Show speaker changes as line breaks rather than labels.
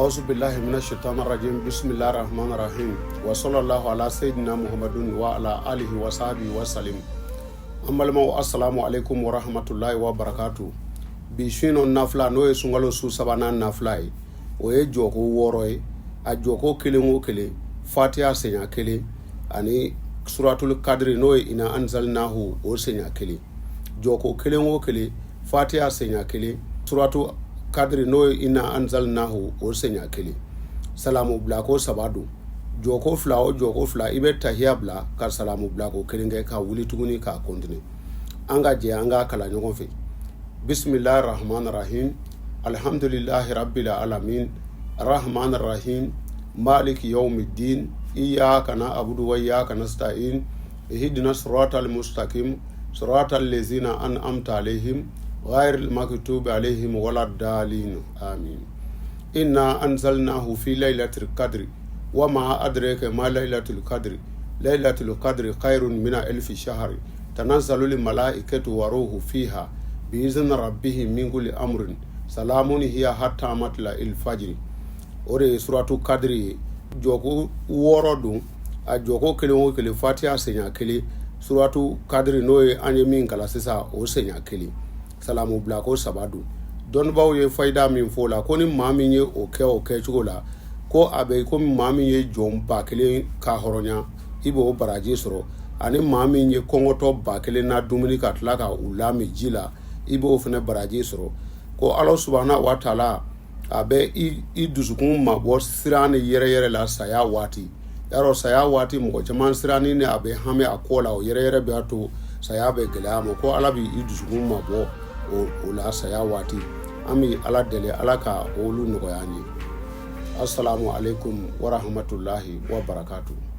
A'uzu billahi mina shaitani rajim bismillahir rahmanir rahim wa sallallahu ala sayyidina muhammadun wa ala alihi wa sahbihi wa salim. An balimaw, assalamu alaikum wa rahmatullahi wa barakatuh. Bi su in nafila, n'o ye sunkalo su sabanan nafila ye, o ye jɔko 6 ye. A jɔko kelen o kelen, fatiya senya kelen ani suratul kadiri, n'o ye ina anzalnahu, o senya kelen. Jɔko kelen o kelen, fatiya senya kelen, suratu kadiri, n'o ye ina anzalnahu, o senya kelen. Salamu bilako saba don. Jɔko fila o jɔko fila, i bɛ tahiya bila ka salamu bilako kelen kɛ ka wuli tuguni k'a continuer. An ka jɛ an k'a kalan ɲɔgɔn fɛ. Bisimilahi rahman rahim, alhamdulillahi rabbil alamin, rahman rahim, maliki yawmiddin, iyyaka na'budu wa iyyaka nasta'in, ihdina siratal mustaqim, siratal lezina an'amta alaihim, ghayril maghdubi alaihim waladdallin, amin. Inna anzalnahu fi laylatil qadri wa ma adraka ma laylatul qadri, laylatul qadri khairun min alfi shahri, tanazzalul malaikatu wa ruhu fiha bi'izni rabbihim min kulli amrin, salamun hiya hatta matla'il fajri. O de ye suratu kadiri ye. Jɔko 6 don. A jɔko kelen o kelen, fatiya senya kelen, suratu kadiri, n'o ye an ye min kalan sisan, o senya kelen. Salamu bilako saba don. Dɔnnibaaw ye fayida min fɔ o la, ko ni maa min ye o kɛ o kɛcogo la, ko a bɛ komi maa min ye jɔn 1000 ka hɔrɔnya, i b'o baraji sɔrɔ, ani maa min ye kɔngɔtɔ 1000 na dumuni ka tila ka u lamin ji la, i b'o fana baraji sɔrɔ. Ko Ala subahana wa taala a bɛ i dusukun mabɔ siran ni yɛrɛyɛrɛ la saya waati. Yarɔ, saya waati, mɔgɔ caman siranni ni a bɛ hami a ko la, o yɛrɛyɛrɛ b'a to saya bɛ gɛlɛya ma. Ko Ala bɛ i dusukun mabɔ o la saya waati. An bɛ Ala deli, Ala ka olu nɔgɔya an ye. Assalamu alaikum wa rahmatullahi wa barakatuh.